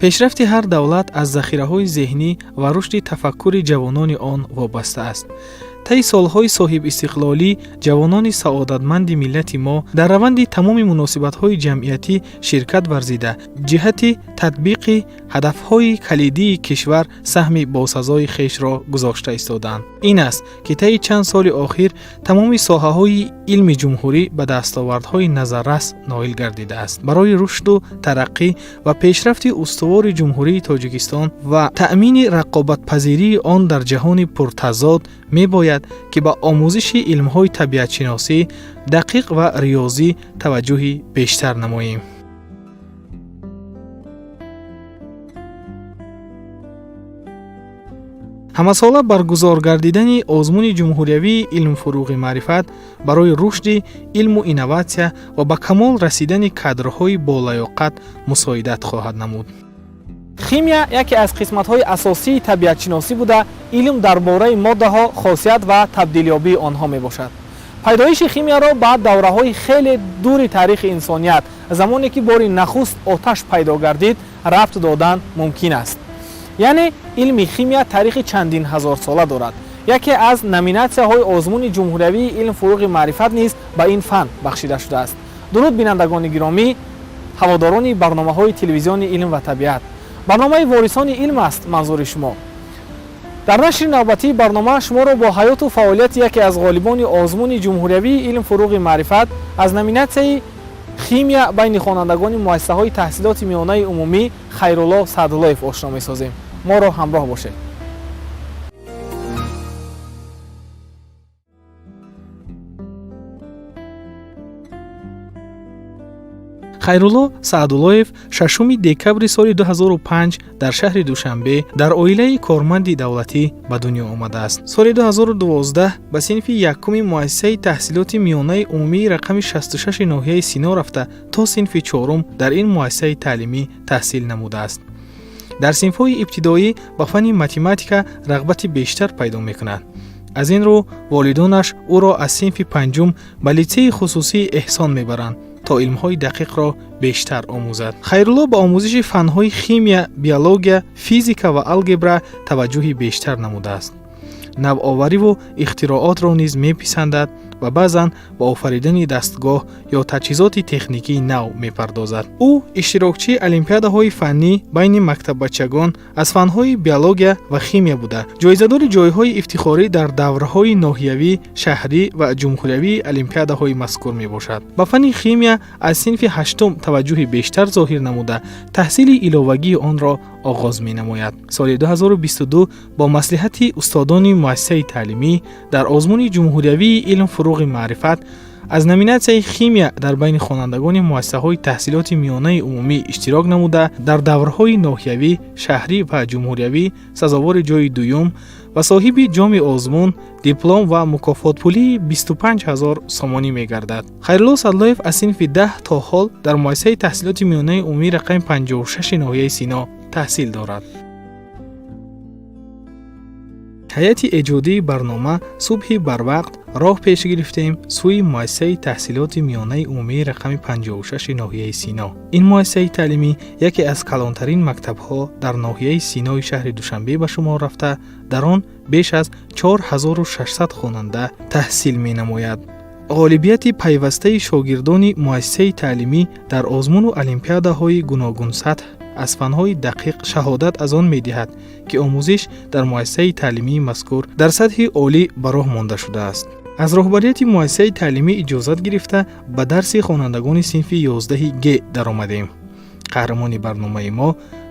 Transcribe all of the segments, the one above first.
Пешрафти ҳар давлат аз захираҳои зеҳнӣ ва рушди тафаккури ҷавонони он вобаста аст. Таи солҳои соҳибистиқлолӣ ҷавонони саодатманди миллати мо дар раванди тамоми муносибатҳои ҷамъиятӣ ширкат варзида, ҷиҳати татбиқи ҳадафҳои калидии кишвар саҳми босазои хешро гузошта истодаанд. Ин аст, ки таи чанд соли охир тамоми соҳаҳои илми ҷумҳурӣ ба дастовардҳои назаррас ноил гардидааст. Барои рушду тараққӣ ва пешрафти устувори Ҷумҳурии Тоҷикистон ва таъмини рақобатпазирии он дар ҷаҳони пуртазод мебояд, ки ба омӯзиши илмҳои табиатшиносӣ, дақиқ ва риёзӣ таваҷҷӯҳи бештар намоем. Ҳамасола баргузор гардидани озмуни ҷумҳуриявии «Илмфуруғи маърифат» барои рушди илму инноватсия ва ба камол расидани кадрҳои болаёқат мусоидат хоҳад намуд. Химия яке аз қисматҳои асосии табиатшиносӣ буда, илм дар бораи моддаҳо, хосият ва табдилёбии онҳо мебошад. Пайдоиши химияро ба давраҳои хеле дури таърихи инсоният, замоне ки бори нахуст оташ пайдо гардид, рабт додан мумкин аст. Яъне илми химия таърихи чандин ҳазорсола дорад. Яке аз номинатсияҳои озмуни ҷумҳуриявии «Илм фуруғи маърифат» низ ба ин фан бахшида шудааст. Дуруд, бинандагони гиромӣ, ҳаводорони барномаҳои телевизиони «Илм ва табиат». Барномаи «Ворисони илм» аст манзури шумо. Дар нашри навбатии барнома шуморо бо ҳаёту фаъолияти яке аз ғолибони озмуни ҷумҳуриявии «Илм фуруғи маърифат» аз номинатсияи химия байни хонандагони муассисаҳои таҳсилоти миёнаи умумӣ Хайрулло Саъдуллоев ошно месозем. Моро ҳамроҳ бошед. Хайрулло Саъдуллоев 6 декабри соли 2005 дар шаҳри Душанбе дар оилаи корманди давлатӣ ба дунё омадааст. Соли 2012 ба синфи якуми муассисаи таҳсилоти миёнаи умумии рақами 66 ноҳияи Сино рафта, то синфи чорум дар ин муассисаи таълимӣ таҳсил намудааст. Дар синфҳои ибтидоӣ ба фанни математика рағбати бештар пайдо мекунад. Аз ин рӯ волидонаш ӯро аз синфи панҷум ба литсеи хусусии «Эҳсон» мебаранд, то илмҳои дақиқро бештар омӯзад. Хайрулло ба омӯзиши фанҳои химия, биология, физика ва алгебра таваҷҷӯҳи бештар намудааст. Навовариву ихтироотро низ меписандад ва баъзан ба офаридани дастгоҳ ё таҷҳизоти техникии нав мепардозад. Ӯ иштирокчии олимпиадаҳои фаннӣ байни мактаббачагон аз фанҳои биология ва химия буда, ҷоизадори ҷойҳои ифтихорӣ дар даврҳои ноҳиявӣ, шаҳрӣ ва ҷумҳуриявии олимпиадаҳои мазкур мебошад. Ба фанни химия аз синфи ҳаштум таваҷҷӯҳи бештар зоҳир намуда, таҳсили иловагии онро оғоз менамояд. Соли 2022 бо маслиҳати устодони муассисаи таълимӣ дар озмуни ҷумҳуриявии «Илм фуруғи маърифат» аз номинатсияи химия дар байни хонандагони муассисаҳои таҳсилоти миёнаи умумӣ иштирок намуда, дар даврҳои ноҳиявӣ, шаҳрӣ ва ҷумҳуриявӣ сазовори ҷойи дуюм ва соҳиби ҷоми озмун, диплом ва мукофотпулии 25 ҳазор сомонӣ мегардад. Хайрулло Саъдуллоев аз синфи 10 то ҳол дар муассисаи таҳсилоти миёнаи умумии рақами 56 ноҳияи Сино таҳсил дорад. Ҳайати эҷодии барнома субҳи барвақт роҳ пеш гирифтем сӯи муассисаи таҳсилоти миёнаи умумии рақами 56 ноҳияи Сино. Ин муассисаи таълимӣ яке аз калонтарин мактабҳо дар ноҳияи Синои шаҳри Душанбе ба шумор рафта, дар он беш аз 4600 хонанда таҳсил менамояд. Ғолибияти пайвастаи шогирдони муассисаи таълимӣ дар озмуну олимпиадаҳои гуногунсатҳ аз фанҳои дақиқ шаҳодат аз он медиҳад, ки омӯзиш дар муассисаи таълимии мазкур дар сатҳи олӣ ба роҳ монда шудааст. Аз роҳбарияти муассисаи таълимӣ иҷозат гирифта, ба дарси хонандагони синфи 11 г даромадем. Қаҳрамони барномаи мо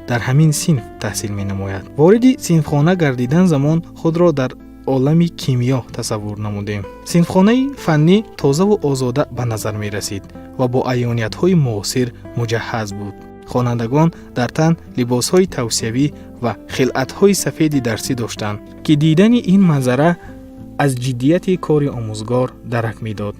дар ҳамин синф таҳсил менамояд. Вориди синфхона гардидан замон худро дар олами кимиё тасаввур намудем. Синфхонаи фаннӣ тозаву озода ба назар мерасид ва бо аёниятҳои муосир муҷаҳҳаз буд. Хонандагон дар тан либосҳои тавсиявӣ ва хилъатҳои сафеди дарсӣ доштанд, ки дидани ин манзара аз ҷиддияти кори омӯзгор дарак медод.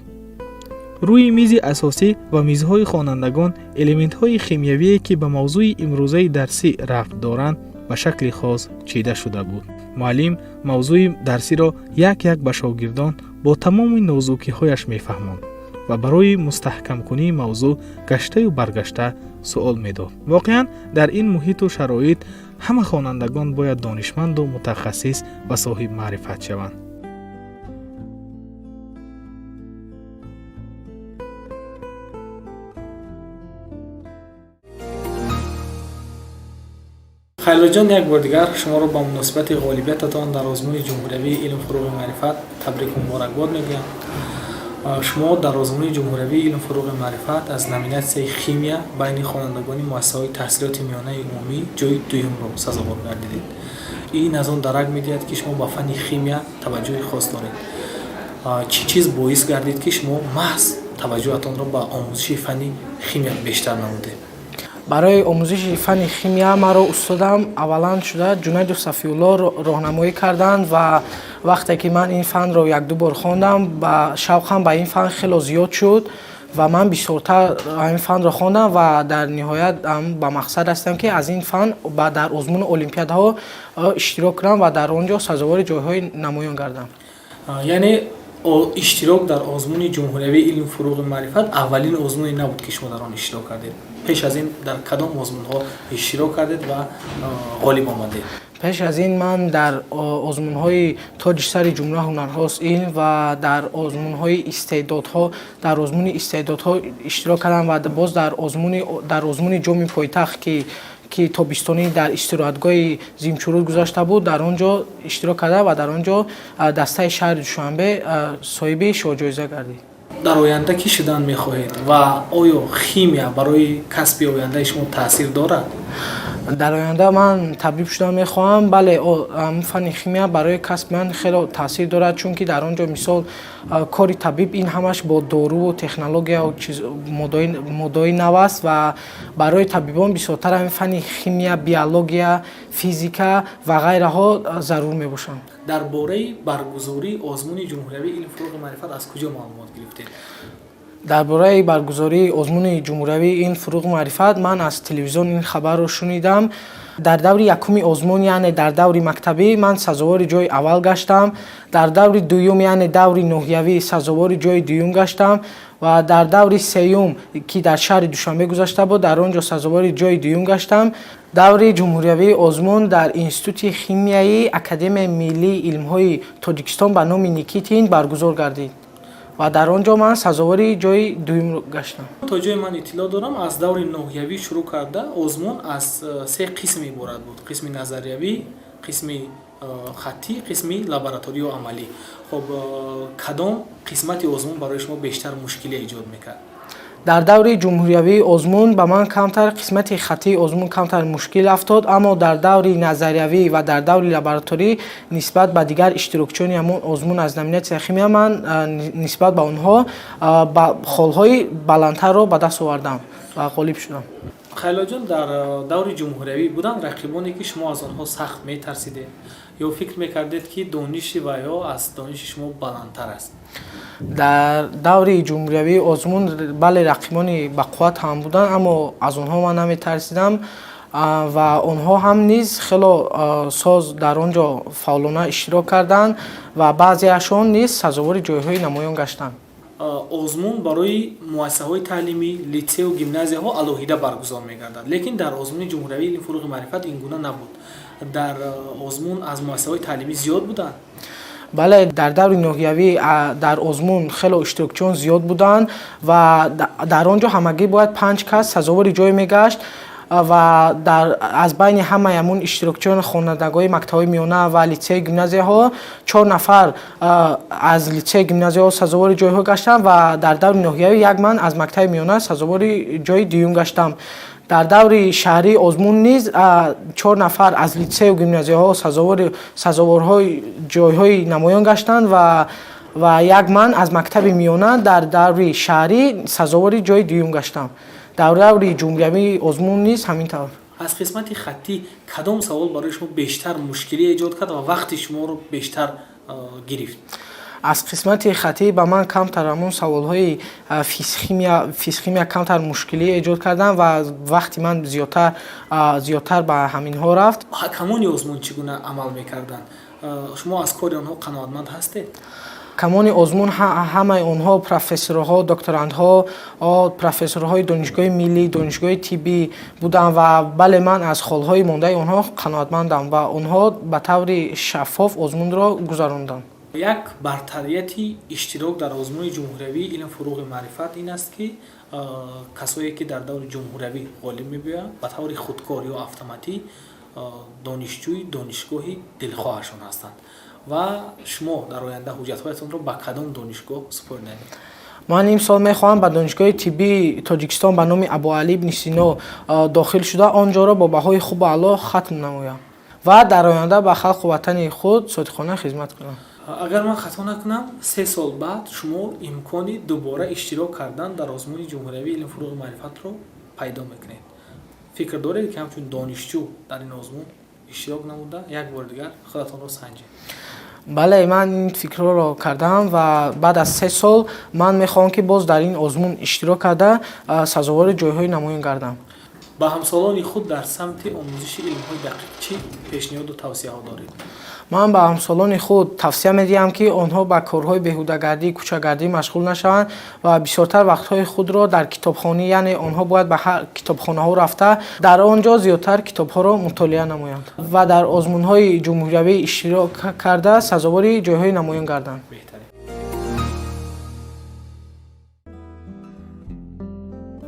Рӯи мизи асосӣ ва мизҳои хонандагон элементҳои химиявие, ки ба мавзӯи имрӯзаи дарсӣ рабт доранд, ба шакли хос чида шуда буд. Муаллим мавзӯи дарсиро як як ба шогирдон бо тамоми нозукиҳояш мефаҳмонд ва барои мустаҳкамкунии мавзӯъ гаштаю баргашта Суол медод. Воқеан, дар ин муҳиту шароит ҳама хонандагон бояд донишманду мутахассис ва соҳибмаърифат шаванд. Хайруллоҷон, як бор дигар шуморо ба муносибати ғолибиятатон дар озмуни ҷумҳуриявии илм, фурӯғи маърифат табрику муборакбод мегӯям. Шумо дар озмуни ҷумҳуриявии илм, фурӯғи маърифат аз номинатсияи химия байни хонандагони муассисаҳои таҳсилоти миёнаи умумӣ ҷои дуюмро сазовор гардидед. Ин аз он дарак медиҳад, ки шумо ба фанни химия таваҷҷӯҳи хос доред. Чӣ чиз боис гардид, ки шумо маҳз таваҷҷӯҳатонро ба омӯзиши фанни химия бештар намудед? Барои омӯзиши фанни химия маро устодам, аввалан шуда Ҷунайду Сафиулло, роҳнамоӣ карданд ва вақте ки ман ин фанро якду бор хондам, ба шавқам ба ин фан хело зиёд шуд ва ман бисёртар ин фанро хондам ва дар ниҳоят ба мақсад ҳастам, ки аз ин фан дар озмуни олимпиадаҳо иштирок кунам ва дар он ҷо сазовори ҷойҳои намоён гардам. Яъне иштирок дар озмуни ҷумҳуриявии илм, фурӯғи маърифат аввалин озмуне набуд, ки шумо дар он иштирок кардед. Пеш аз ин дар кадом озмунҳо иштирок кардед ва ғолиб омадед? Пеш аз ин ман дар озмунҳои тоҷи сари ҷумла ҳунарҳост илм ва дар озмунҳои истеъдодҳо, дар озмуни истеъдодҳо иштирок кардам ва боз дар озмуни ҷоми пойтахт, ки тобистонӣ дар истироҳатгоҳи Зимчуруд гузашта буд, дар он ҷо иштирок карда ва дар он ҷо дастаи шаҳри Душанбе соҳиби шоҳҷоиза гардид. Дар оянда кӣ шудан мехоҳед ва оё химия барои касби ояндаи шумо таъсир дорад? Дар оянда ман табиб шудан мехоҳам. Бале, фанни химия барои касби ман хело таъсир дорад, чунки дар он ҷо, мисол, кори табиб ин ҳамаш бо доруву технологияу моддаҳои нав аст ва барои табибон бисёртар ҳамин фанни химия, биология, физика ва ғайраҳо зарур мебошанд. Дар бораи баргузории озмуни ҷумҳуриявии илм, фурӯғи маърифат аз куҷо маълумот гирифтед? Дар бораи баргузории озмуни ҷумҳуриявии илм, фурӯғи маърифат ман аз телевизион ин хабарро шунидам. Дар даври якуми озмун, яъне дар даври мактабӣ, ман сазовори ҷои аввал гаштам. Дар даври дуюм, яъне даври ноҳиявӣ, сазовори ҷои дуюм гаштам ва дар даври сеюм, ки дар шаҳри Душанбе гузашта буд, дар он ҷо сазовори ҷои дуюм гаштам. Даври ҷумҳуриявии озмун дар Институти химияи Академияи миллии илмҳои Тоҷикистон ба номи Никитин баргузор гардид ва дар он ҷо ман сазовори ҷои дуюм гаштам. То ҷое ман иттилоъ дорам, аз даври ноҳиявӣ шурӯъ карда озмун аз се қисм иборат буд: қисми назариявӣ, қисми хаттӣ, қисми лабораторию амалӣ. Хуб, кадом қисмати озмун барои шумо бештар мушкилӣ эҷод мекард? Дар даври ҷумҳуриявии озмун ба ман камтар қисмати хаттии озмун камтар мушкил афтод, аммо дар даври назариявӣ ва дар даври лабораторӣ нисбат ба дигар иштирокчиёни ҳамон озмун аз номинатсияи химия ман нисбат ба онҳо холҳои баландтарро ба даст овардам ва ғолиб шудам. Хайруллоҷон, дар даври ҷумҳуриявӣ буданд рақибоне, ки шумо аз онҳо сахт метарсидед ё фикр мекардед, ки дониши вайҳо аз дониши шумо баландтар аст? Дар даври ҷумҳуриявии озмун, бале, рақибони бақувват ҳам буданд, аммо аз онҳо ман наметарсидам ва онҳо ҳам низ хело соз дар он ҷо фаъолона иштирок карданд ва баъзеашон низ сазовори ҷойҳои намоён гаштанд. Озмун барои муассисаҳои таълимӣ, литсею гимназияҳо алоҳида баргузор мегардад, лекин дар озмуни ҷумҳуриявии илм, фурӯғи маърифат ин гуна набуд. Дар озмун аз муассисаҳои таълимӣ зиёд буданд? Бале, дар даври ноҳиявӣ дар озмун хело иштирокчиён зиёд буданд ва дар он ҷо ҳамагӣ бояд панҷ кас сазовори ҷой мегашт ва аз байни ҳамаи ҳамун иштирокчиён, хонандагони мактабҳои миёна ва литсею гимназияҳо, чор нафар аз литсею гимназияҳо сазовори ҷойҳо гаштанд ва дар даври ноҳиявӣ як ман аз мактаби миёна сазовори ҷои дуюм гаштам. Дар даври шаҳрии озмун низ чор нафар аз литсею гимназияҳо сазоворҳои ҷойҳои намоён гаштанд ва як ман аз мактаби миёна дар даври шаҳрӣ сазовори ҷои дуюм гаштам. Дар даври ҷумҳуриявии озмун низ ҳамин тавр. Аз қисмати хаттӣ кадом савол барои шумо бештар мушкилӣ эҷод кард ва вақти шуморо бештар гирифт? Аз қисмати хаттӣ ба ман камтар ҳамон саволҳои физхимия камтар мушкилӣ эҷод карданд ва вақти ман зиёдтар ба ҳаминҳо рафт. Ҳакамони озмун чӣ гуна амал мекарданд? Шумо аз кори онҳо қаноатманд ҳастед? Ҳакамони озмун ҳамаи онҳо профессорҳо, докторантҳо, профессорҳои донишгоҳи миллӣ, донишгоҳи тиббӣ буданд ва бале, ман аз холҳои мондаи онҳо қаноатмандам ва онҳо ба таври шаффоф озмунро гузаронданд. Як бартарияти иштирок дар озмуни ҷумҳуриявии илм, фуруғи маърифат ин аст, ки касое ки дар даври ҷумҳуриявӣ ғолиб мебиёянд, ба таври худкор ё автоматӣ донишҷӯи донишгоҳи дилхоҳашон ҳастанд. Ва шумо дар оянда ҳуҷҷатҳоятонро ба кадом донишгоҳ супоридед? Ман имсол мехоҳам ба Донишгоҳи тиббии Тоҷикистон ба номи Абуалӣ ибни Сино дохил шуда, он ҷоро бо баҳои хубу аъло хатм намоям ва дар оянда ба халқу ватани худ содиқона хизмат кунам. Агар ман хато накунам, 3 сол баъд шумо имкони дубора иштирок кардан дар озмуни ҷумҳуриявии илм, фуруғи маърифатро пайдо мекунед. Фикр доред, ки ҳамчун донишҷӯ дар ин озмун иштирок намуда, як бори дигар худатонро санҷед? Бале, ман ин фикрҳоро кардам ва баъд аз 3 сол ман мехоҳам, ки боз дар ин озмун иштирок карда, сазовори ҷойҳои намоён гардам. Ба ҳамсолони худ дар самти омӯзиши илмҳои дақиқ чӣ пешниҳоду тавсияҳо доред? Ман ба ҳамсолони худ тавсия медиҳам, ки онҳо ба корҳои беҳудагардӣ, кӯчагардӣ машғул нашаванд ва бисёртар вақтҳои худро дар китобхонӣ, яъне онҳо бояд ба китобхонаҳо рафта, дар он ҷо зиёдтар китобҳоро мутолиа намоянд ва дар озмунҳои ҷумҳуриявӣ иштирок карда, сазовори ҷойҳои намоён гарданд. Беҳтарин.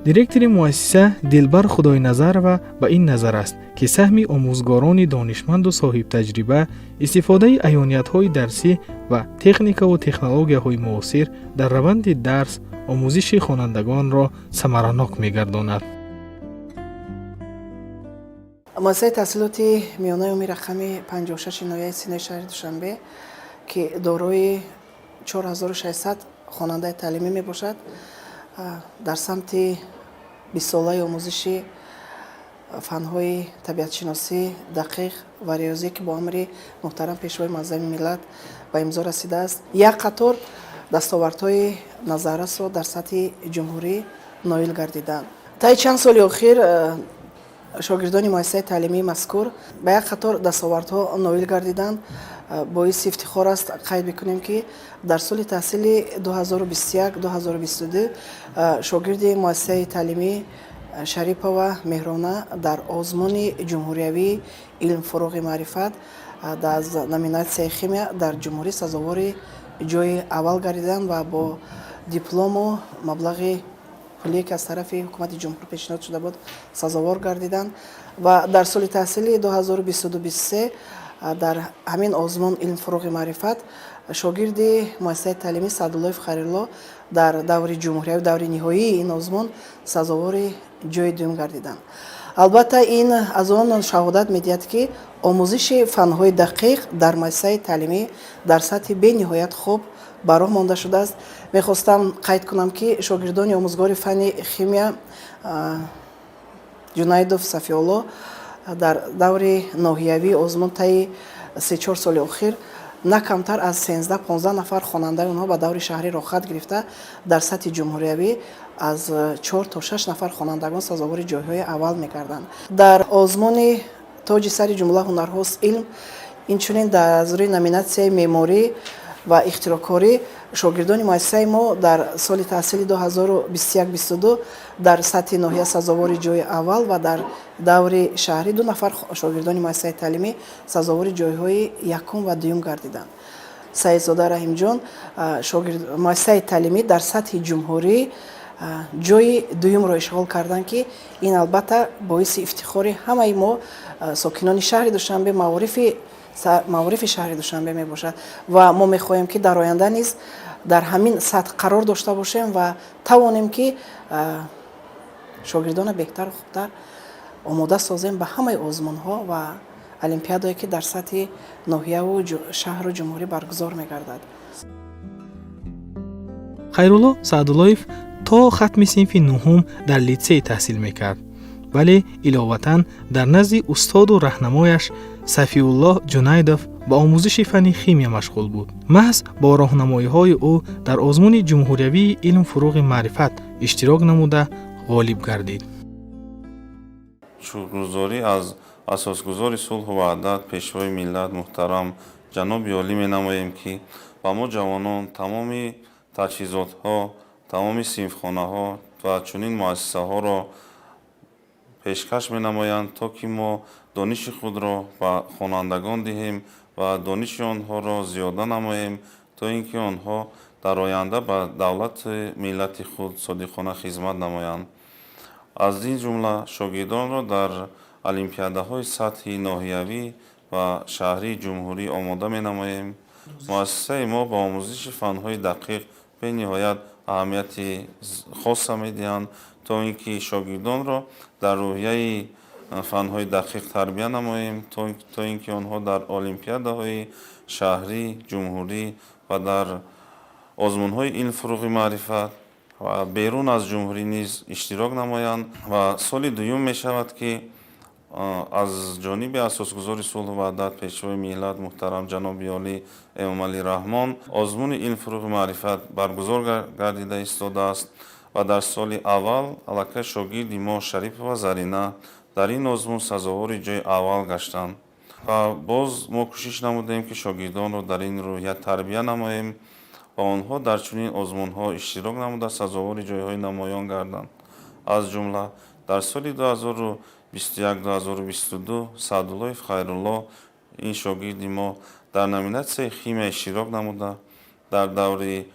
Директори муассиса Дилбар Худойназарова ба ин назар аст, ки саҳми омӯзгорони донишманду соҳибтаҷриба, истифодаи аёниятҳои дарсӣ ва техникаву технологияҳои муосир дар раванди дарс омӯзиши хонандагонро самаранок мегардонад. Муассисаи таҳсилоти миёнаи умумии рақами 56 ноҳияи Синои шаҳри Душанбе, ки дорои 4600 хонандаи таълимӣ мебошад, дар самти бистсолаи омӯзиши фанҳои табиатшиносӣ, дақиқ ва риёзӣ, ки бо амри муҳтарам Пешвои Муаззами миллат ба имзо расидааст, як қатор дастовардҳои назаррасро дар сатҳи ҷумҳурӣ ноил гардиданд. Таи чанд соли охир шогирдони муассисаи таълимии мазкур ба як қатор дастовардҳо ноил гардиданд. Боиси ифтихор аст қайд бикунем, ки дар соли таҳсили 2021-2022 шогирди муассисаи таълимӣ Шарипова Меҳрона дар озмуни ҷумҳуриявии илм, фуруғи маърифат аз номинатсияи химия дар ҷумҳурӣ сазовори ҷои аввал гардиданд ва бо диплому маблағи пулие, ки аз тарафи ҳукумати ҷумҳур пешниҳод шуда буд, сазовор гардиданд. Ва дар соли таҳсили 2022-23 дар ҳамин озмун илм, фуруғи маърифат шогирди муассисаи таълимӣ Саъдуллоев Харило дар даври ҷумҳуриявӣ, даври ниҳоии ин озмун сазовори ҷои дуюм гардиданд. Албатта, ин аз он шаҳодат медиҳад, ки омӯзиши фанҳои дақиқ дар муассисаи таълимӣ дар сатҳи бениҳоят хуб ба роҳ монда шудааст. Мехостам қайд кунам, ки шогирдони омӯзгори фанни химия Ҷунайдов Сафиолло дар даври ноҳиявии озмун таи 3-4 соли охир на камтар аз 13-15 нафар хонандаи онҳо ба даври шаҳрӣ роҳхат гирифта, дар сатҳи ҷумҳуриявӣ аз 4 то 6 нафар хонандагон сазовори ҷойҳои аввал мегарданд. Дар озмуни тоҷи сари ҷумла ҳунарҳост илм, инчунин дар рӯи номинатсияи меъморӣ ва ихтироъкорӣ шогирдони муассисаи мо дар соли таҳсили 2021-22 дар сатҳи ноҳия сазовори ҷои аввал ва дар даври шаҳрӣ ду нафар шогирдони муассисаи таълимӣ сазовори ҷойҳои якум ва дуюм гардиданд. Саидзода Раҳимҷон, муассисаи таълимӣ, дар сатҳи ҷумҳурӣ ҷои дуюмро ишғол карданд, ки ин албатта боиси ифтихори ҳамаи мо, сокинони шаҳри Душанбе, маорифи шаҳри Душанбе мебошад. Ва мо мехоҳем, ки дар оянда низ дар ҳамин сатҳ қарор дошта бошем ва тавонем, ки шогирдона беҳтару хубтар омода созем ба ҳамаи озмунҳо ва олимпиадое, ки дар сатҳи ноҳияву шаҳру ҷумҳурӣ баргузор мегардад. Хайрулло Саъдуллоев то хатми синфи нуҳум дар литсей таҳсил мекард, вале иловатан дар назди устоду раҳнамояш Сафиуллоҳ Ҷунайдов ба омӯзиши фанни химия машғул буд. Маҳз бо роҳнамоиҳои ӯ дар озмуни ҷумҳуриявии илм, фуруғи маърифат иштирок намуда, ғолиб гардид. Шукргузорӣ аз асосгузори сулҳу ваҳдат, Пешвои миллат муҳтарам ҷаноби олӣ менамоем, ки ба Ба мо ҷавонон тамоми таҷҳизотҳо, тамоми синфхонаҳо ва чунин муассисаҳоро пешкаш менамоянд, то ки мо дониши худро ба хонандагон диҳем ва дониши онҳоро зиёда намоем, то ин ки онҳо дар оянда ба давлати миллати худ содиқона хизмат намоянд. Аз ин ҷумла шогирдонро дар олимпиадаҳои сатҳи ноҳиявӣ ва шаҳрии ҷумҳурӣ омода менамоем. Муассисаи мо ба омӯзиши фанҳои дақиқ бениҳоят аҳамияти хоса медиҳанд, то ин ки шогирдонро дар рӯҳияи фанҳои дақиқ тарбия намоем, то ин ки онҳо дар олимпиадаҳои шаҳрӣ, ҷумҳурӣ ва дар озмунҳои илм фурӯғи маърифат ва берун аз ҷумҳурӣ низ иштирок намоянд. Ва соли дуюм мешавад, ки аз ҷониби асосгузори сулҳу ваҳдат, пешвои миллат муҳтарам ҷаноби олӣ Эмомалӣ Раҳмон озмуни илм фурӯғи маърифат баргузор гардида истодааст ва дар соли аввал аллакай шогирди мо Шарипова Зарина дар ин озмун сазовори ҷои аввал гаштанд. Ва боз мо кӯшиш намудем, ки шогирдонро дар ин рӯҳия тарбия намоем ва онҳо дар чунин озмунҳо иштирок намуда сазовори ҷойҳои намоён гарданд. Аз ҷумла дар соли 2021-2022 Саъдуллоев Хайрулло, ин шогирди мо, дар номинатсияи химия иштирок намуда, дар даври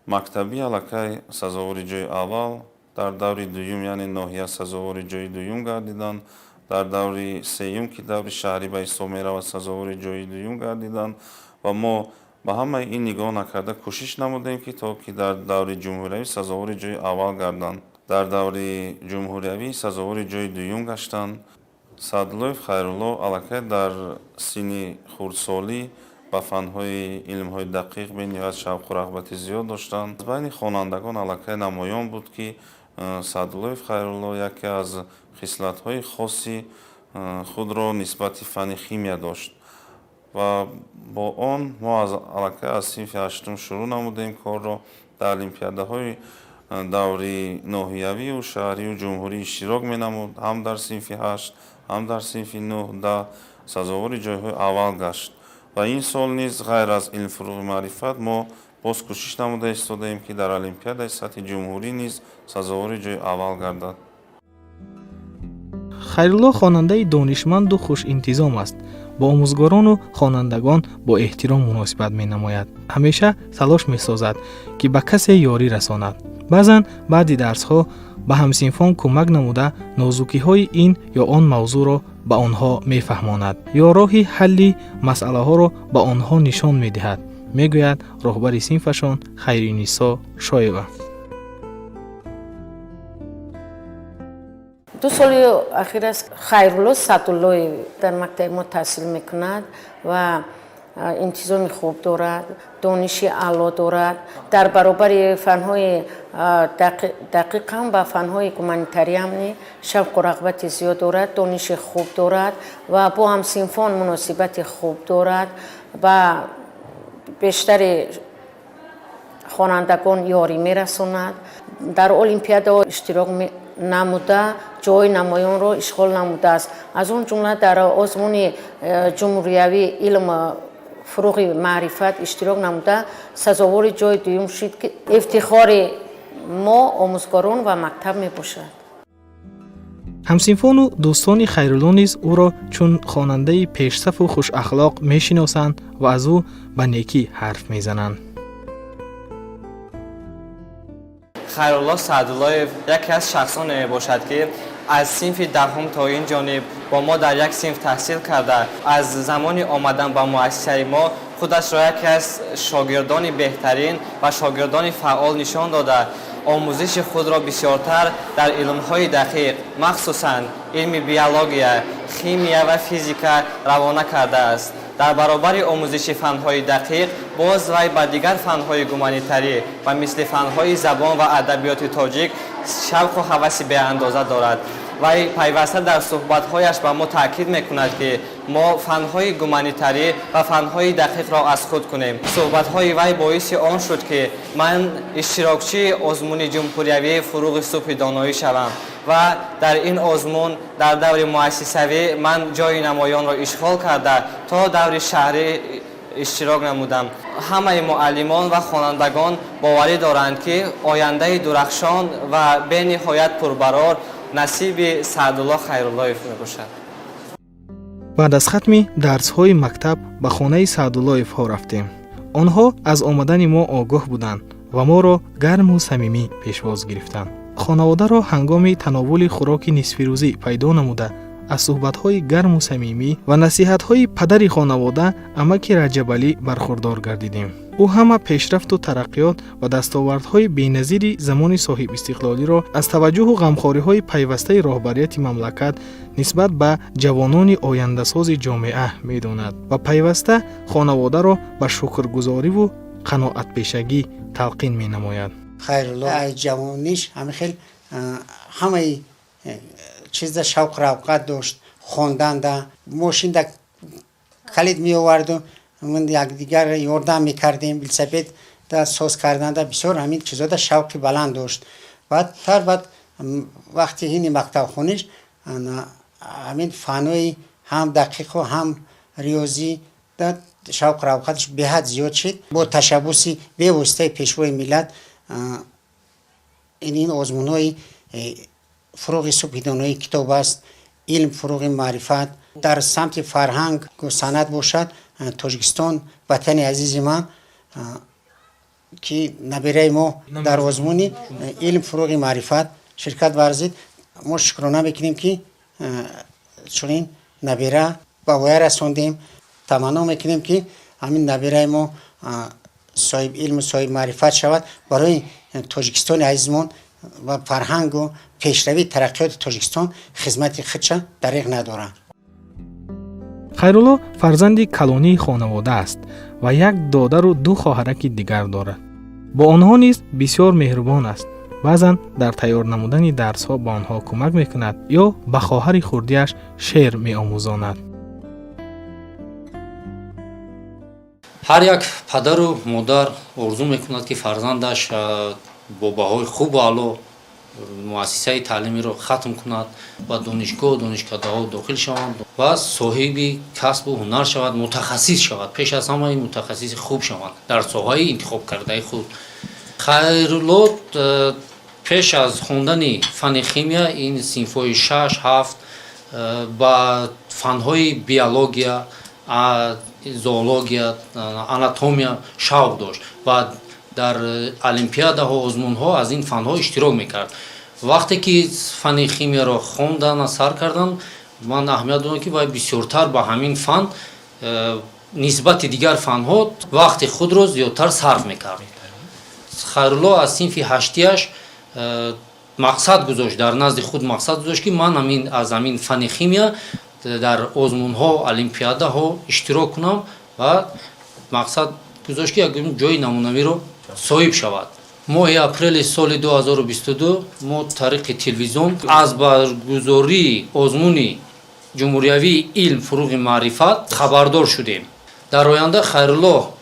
мактабӣ аллакай сазовори ҷои аввал, дар даври дуюм, яъне ноҳия, сазовори ҷои дуюм гардиданд, дар даври сеюм, ки даври шаҳрӣ ба ҳисоб меравад, сазовори ҷои дуюм гардиданд. Ва мо ба ҳамаи ин нигоҳ накарда кӯшиш намудем, ки то ки дар даври ҷумҳуриявӣ сазовори ҷои аввал гарданд. Дар даври ҷумҳуриявӣ сазовори ҷои дуюм гаштанд. Саъдуллоев Хайрулло аллакай дар синни хурдсолӣ ба фанҳои илмҳои дақиқ бениҳоят шавқу рағбати зиёд доштанд. Аз байни хонандагон аллакай намоён буд, ки Саъдуллоев Хайрулло яке аз хислатҳои хоси худро нисбати фанни химия дошт ва бо он мо аллакай аз синфи ҳаштум шурӯъ намудем корро. Дар олимпиадаҳои даври ноҳиявию шаҳрию ҷумҳурӣ иштирок менамуд. Ҳам дар синфи ҳашт, ҳам дар синфи нӯҳ, 10 сазовори ҷойҳои аввал гашт. Ва ин сол низ ғайр аз илм фурӯғи маърифат мо боз кӯшиш намуда истодаем, ки дар олимпиадаи сатҳи ҷумҳурӣ низ сазовори ҷои аввал гардад. Хайрулло хонандаи донишманду хушинтизом аст. Бо омӯзгорону хонандагон бо эҳтиром муносибат менамояд. Ҳамеша талош месозад, ки ба касе ёрӣ расонад. Баъзан баъди дарсҳо ба ҳамсинфон кӯмак намуда нозукиҳои ин ё он мавзӯъро ба онҳо мефаҳмонад ё роҳи ҳалли масъалаҳоро ба онҳо нишон медиҳад, мегӯяд роҳбари синфашон Хайринисо Шоева. 2 соли ахир аст Хайрулло Саъдуллоев дар мактаби мо таҳсил мекунад ва интизоми хуб дорад, дониши аъло дорад. Дар баробари фанҳои дақиқ ҳам ба фанҳои гуманитариам шавқу рағбати зиёд дорад, дониши хуб дорад ва бо ҳамсинфон муносибати хуб дорад, ба бештари хонандагон ёрӣ мерасонад. Дар олимпиадаҳо иштирок намуда ҷои намоёнро ишғол намудааст. Аз он ҷумла дар озмуни ҷумҳуриявии илм фурӯғи маърифат иштирок намуда сазовори ҷои дуюм шуд, ки ифтихори мо омӯзгорон ва мактаб мебошад. Ҳамсинфону дӯстони Хайрулло низ ӯро чун хонандаи пешсафу хушахлоқ мешиносанд ва аз ӯ ба некӣ ҳарф мезананд. Хайрулло Саъдуллоев яке аз шахсоне мебошад, ки аз синфи 10 то ин ҷониб бо мо дар як синф таҳсил карда, аз замони омадан ба муассисаи мо худашро яке аз шогирдони беҳтарин ва шогирдони фаъол нишон дода, омӯзиши худро бисёртар дар илмҳои дақиқ, махсусан илми биология, химия ва физика равона кардааст. Дар баробари омӯзиши фанҳои дақиқ боз вай ба дигар фанҳои гуманитарӣ ва мисли фанҳои забон ва адабиёти тоҷик шавқу ҳаваси беандоза дорад. Вай пайваста дар суҳбатҳояш ба мо таъкид мекунад, ки мо фанҳои гуманитарӣ ва фанҳои дақиқро аз худ кунем. Суҳбатҳои вай боиси он шуд, ки ман иштирокчии озмуни ҷумҳуриявии фурӯғи субҳи доноӣ шавам ва дар ин озмун дар даври муассисавӣ ман ҷои намоёнро ишғол карда то даври шаҳрӣ Иштирок намудам. Ҳамаи муаллимон ва хонандагон боварӣ доранд, ки ояндаи дурахшон ва бениҳоят пурбарор насиби Саъдулло Хайруллоев мебошад. Баъд аз хатми дарсҳои мактаб ба хонаи Саъдуллоевҳо рафтем. Онҳо аз омадани мо огоҳ буданд ва моро гарму самимӣ пешвоз гирифтанд. Хонаводаро ҳангоми тановули хӯроки нисфирӯзӣ пайдо намуда, аз суҳбатҳои гарму самимӣ ва насиҳатҳои падари хонавода, амаки Раҷабалӣ, бархурдор гардидем. Ӯ ҳама пешрафту тараққиёт ва дастовардҳои беназири замони соҳибистиқлолиро аз таваҷҷӯҳу ғамхориҳои пайвастаи роҳбарияти мамлакат нисбат ба ҷавонони ояндасози ҷомеа медонад ва пайваста хонаводаро ба шукргузориву қаноатпешагӣ талқин менамояд. Хайрулло аз ҷавониш ҳамин хел ҳамаи чизда шавқу равқат дошт. Хонданда мошинда калид меоварду якдигар ёрдам мекардем, велосипедда соз карданда бисёр ҳамин чизода шавқи баланд дошт. Баъдтар, баъд вақти ҳини мактабхониш ҳамин фанҳои ҳам дақиқу ҳам риёзӣ да шавқу равқаташ беҳад зиёд шид. Бо ташаббуси бевоситаи Пешвои миллат ин озмунҳои «Фурӯғи субҳи доноӣ китоб аст», «Илм фурӯғи маърифат», дар самти фарҳанг санъат бошад, «Тоҷикистон ватани азизи ман», ки набираи мо дар озмуни «Илм фурӯғи маърифат» ширкат варзид. Мо шукрона мекунем, ки чунин набира ба воя расондем. Таманно мекунем, ки ҳамин набираи мо соҳиби илму соҳиби маърифат шавад, барои Тоҷикистони азизмон ва фарҳангу пешравии тараққиёти Тоҷикистон хизмати худша дариғ надорад. Хайрулло фарзанди калонии хонавода аст ва як додару ду хоҳараки дигар дорад. Бо онҳо низ бисёр меҳрубон аст. Баъзан дар тайёр намудани дарсҳо ба онҳо кӯмак мекунад ё ба хоҳари хурдиаш шеър меомӯзонад. Ҳар як падару модар орзу мекунад, ки фарзандаш бо баҳои хубу аъло муассисаи таълимиро хатм кунад ва донишгоҳ, донишкадаҳо дохил шаванд ва соҳиби касбу ҳунар шавад, мутахассис шавад, пеш аз ҳама мутахассиси хуб шаванд дар соҳаи интихобкардаи худ. Хайрулло пеш аз хондани фанни химия, ин синфҳои шаш, ҳафт, ба фанҳои биология, зоология, анатомия шавқ дошт ва дар олимпиадаҳо, озмунҳо аз ин фанҳо иштирок мекард. Вақте ки фанни химияро хондан сар кардам, ман аҳамият додам, ки вай бисёртар ба ҳамин фан нисбати дигар фанҳо вақти худро зиёдтар сарф мекард. Хайрулло аз синфи ҳаштияш мақсад гузошт, дар назди худ мақсад гузошт, ки ман ҳамин аз ҳамин фанни химия дар озмунҳо, олимпиадаҳо иштирок кунам ва мақсад гузошт, ки як ҷои намунавиро соҳиб шавад. Моҳи апрели соли 2022 мо тариқи телевизион аз баргузории озмуни ҷумҳуриявии «Илм фурӯғи маърифат» хабардор шудем. Дар оянда Хайрулло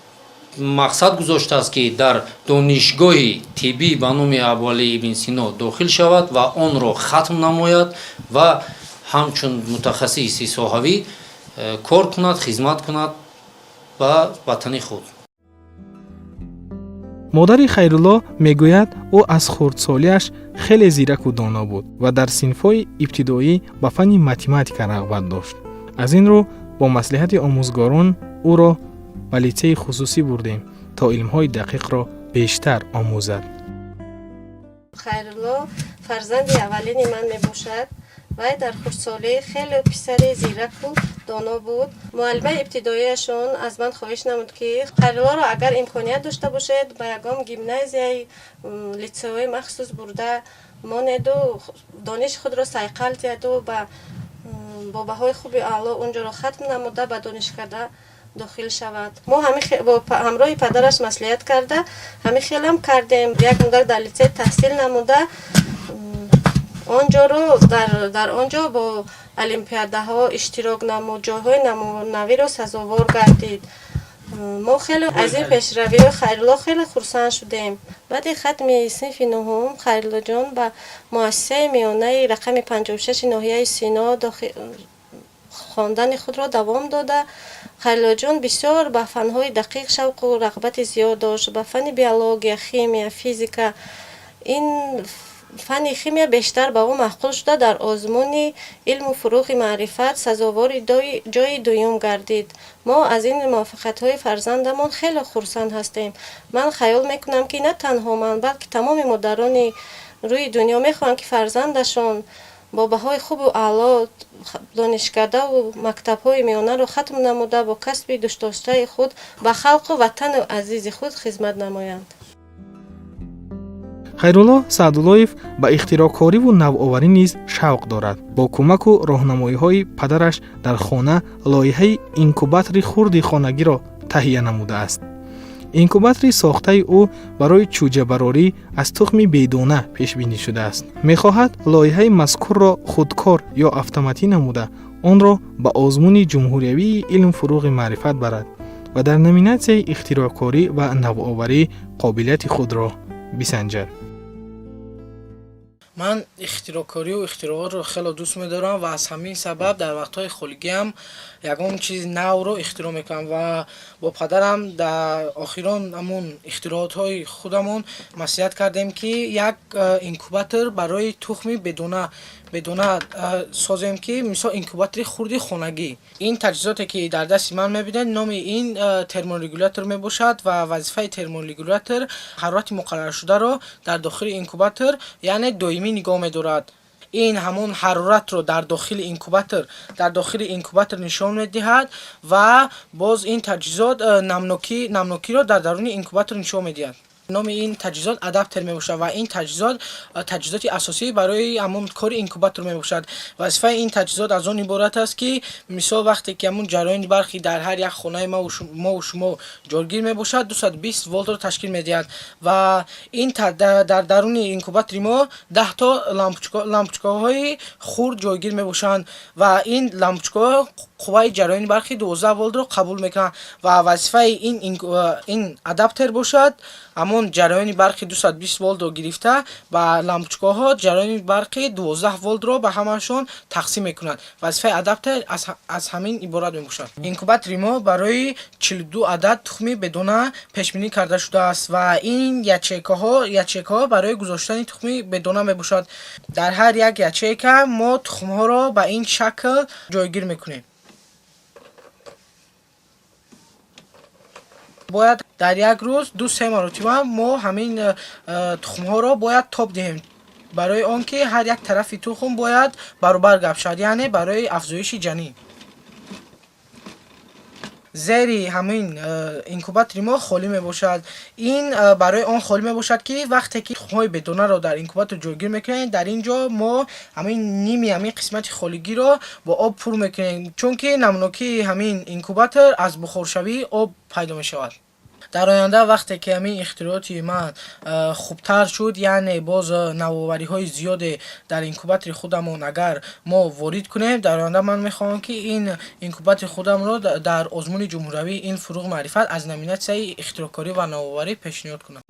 мақсад гузоштааст, ки дар донишгоҳи тиббӣ ба номи Абуалӣ ибн Сино дохил шавад ва онро хатм намояд ва ҳамчун мутахассиси соҳавӣ кор кунад, хизмат кунад ба ватани худ. Модари Хайрулло мегӯяд, ӯ аз хурдсолиаш хеле зираку доно буд ва дар синфҳои ибтидоӣ ба фанни математика рағбат дошт. Аз ин рӯ бо маслиҳати омӯзгорон ӯро ба литсейи хусусӣ бурдем, то илмҳои дақиқро бештар омӯзад. Хайрулло фарзанди аввалини ман мебошад. Вай дар хурдсолӣ хеле писари зираку доно буд. Муаллимаи ибтидоияшон аз ман хоҳиш намуд, ки Хайруллоро, агар имконият дошта бошед, ба ягон гимназияи, литсейҳои махсус бурда монеду дониши худро сайқал диҳаду бо баҳои хуби аъло унҷоро хатм намуда, ба донишкада дохил шавад. Мо бо ҳамроҳи падараш маслиҳат карда, ҳамин хелам кардем. Як муддат дар литсей таҳсил намуда, онҷоро дар он ҷо бо олимпиадаҳо иштирок намуд, ҷойҳои намунавиро сазовор гардид. Мо хеле аз ин пешравиҳои Хайрулло хеле хурсанд шудем. Баъди хатми синфи нуҳум Хайруллоҷон ба муассисаи миёнаи рақами 56-и ноҳияи Сино. Хондани худро давом дода, Хайруллоҷон бисёр ба фанҳои дақиқ шавқу рағбати зиёд дошт, ба фанни биология, химия, физика. Ин фанни химия бештар ба ӯ маъқул шуда, дар озмуни илму фуруғи маърифат сазовори ҷойи дуюм гардид. Мо аз ин муваффақиятҳои фарзандамон хеле хурсанд ҳастем. Ман хаёл мекунам, ки на танҳо ман, балки тамоми модарони рӯи дунё мехоҳанд, ки фарзандашон бо баҳои хубу аъло донишкадаву мактабҳои миёнаро хатм намуда, бо касби дӯстдоштаи худ ба халқу ватану азизи худ хизмат намоянд. Хайрулло Саъдуллоев ба ихтироъкориву навоварӣ низ шавқ дорад. Бо кӯмаку роҳнамоиҳои падараш дар хона лоиҳаи инкубатори хурди хонагиро таҳия намудааст. Инкубатори сохтаи ӯ барои чӯҷабарорӣ аз тухми бедона пешбинӣ шудааст. Мехоҳад лоиҳаи мазкурро худкор ё автоматӣ намуда, онро ба озмуни ҷумҳуриявии илм фуруғи маърифат барад ва дар номинатсияи ихтироъкорӣ ва навоварӣ қобилияти худро бисанҷад. Ман ихтироъкорию ихтироотро хеле дӯст медорам ва аз ҳамин сабаб дар вақтҳои холигиам ягон чизи навро ихтироъ мекунам ва бо падарам дар охирон ҳамун ихтироотҳои худамон маслиҳат кардем, ки як инкубатор барои тухми бедона созем, ки мисол инкубатори хурди хонагӣ. Ин таҷҳизоте, ки дар дасти ман мебинед, номи ин терморегулятор мебошад ва вазифаи терморегулятор ҳарорати муқарраршударо дар дохили инкубатор, яъне доимӣ нигоҳ медорад. Ин ҳамон ҳароратро дар дохили инкубатор нишон медиҳад ва боз ин таҷҳизот намнокиро дар даруни инкубатор нишон медиҳад. Номи ин таҷҳизот адаптер мебошад ва ин таҷҳизот таҷҳизоти асосӣ барои ҳамон кори инкубатор мебошад. Вазифаи ин таҷҳизот аз он иборат аст, ки мисол вақте ки ҳамун ҷараёни барқи дар ҳар як хонаи мову шумо ҷойгир мебошад, 220 волтро ташкил медиҳад ва ин дар даруни инкубатори мо 10 то лампочкаҳои хурд ҷойгир мебошанд ва ин лампочкаҳо қувваи ҷараёни барқи 12 волтро қабул мекунанд ва вазифаи ин адаптер бошад, ҳамон ҷараёни барқи 220 волтро гирифта, ба лампочкаҳо ҷараёни барқи 12 волтро ба ҳамашон тақсим мекунад. Вазифаи адаптер аз ҳамин иборат мебошад. Инкубатори мо барои 42 адад тухми бедона пешбинӣ карда шудааст ва ин ячейкаҳо барои гузоштани тухми бедона мебошад. Дар ҳар як ячейка мо тухмҳоро ба ин шакл ҷойгир мекунем. Бояд дар як рӯз 2-се маротиба мо ҳамин тухмҳоро бояд тоб диҳем, барои он ки ҳар як тарафи тухм бояд баробар гап шавад, яъне барои афзоиши ҷанин. Зери ҳамин инкубатори мо холӣ мебошад. Ин барои он холӣ мебошад, ки вақте ки тухмҳои бедонаро дар инкубатор ҷойгир мекунем, дар ин ҷо мо ҳамин ними ҳамин қисмати холигиро бо об пур мекунем, чунки намнокии ҳамин инкубатор аз бухоршавии об пайдо мешавад. Дар оянда, вақте ки ҳамин ихтирооти ман хубтар шуд, яъне боз навовариҳои зиёде дар инкубатори худамон агар мо ворид кунем, дар оянда ман мехоҳам, ки ин инкубатори худамро дар озмуни ҷумҳуриявии илм фуруғ маърифат аз номинатсияи ихтироъкорӣ ва навоварӣ пешниҳод кунам.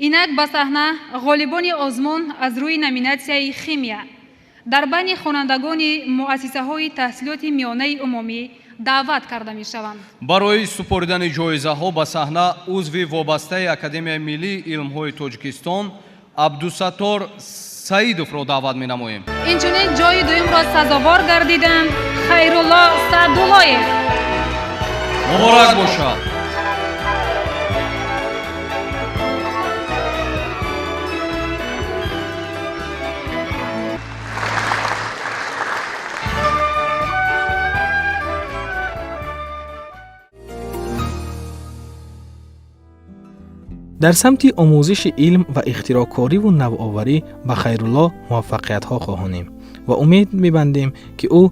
Инак ба саҳна ғолибони озмун аз рӯи номинатсияи химия дар байни хонандагони муассисаҳои таҳсилоти миёнаи умумӣ даъват карда мешаванд. Барои супоридани ҷоизаҳо ба саҳна узви вобастаи Академияи миллии илмҳои Тоҷикистон Абдусаттор Саидовро даъват менамоем. Инчунин ҷойи дуюмро сазовор гардиданд Хайрулло Саъдуллоев. Муборак бошад! Дар самти омӯзиши илм ва ихтироъкориву навоварӣ ба Хайрулло муваффақиятҳо хоҳонем ва умед мебандем, ки ӯ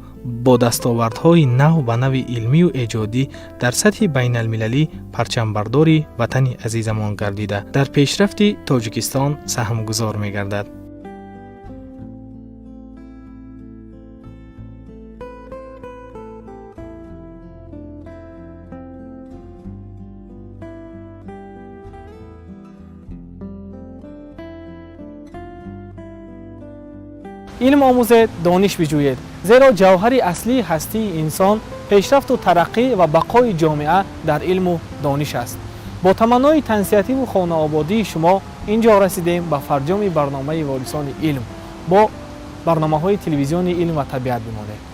бо дастовардҳои нав ба нави илмию эҷодӣ дар сатҳи байналмилалӣ парчамбардори ватани азизамон гардида, дар пешрафти Тоҷикистон саҳмгузор мегардад. Илм омӯзед, дониш биҷӯед, зеро ҷавҳари аслии ҳастии инсон, пешрафту тараққӣ ва бақои ҷомеа дар илму дониш аст. Бо таманнои тансиҳативу хонаободии шумо ин ҷо расидем ба фарҷоми барномаи Ворисони илм. Бо барномаҳои телевизиони Илм ва табиат бимонед.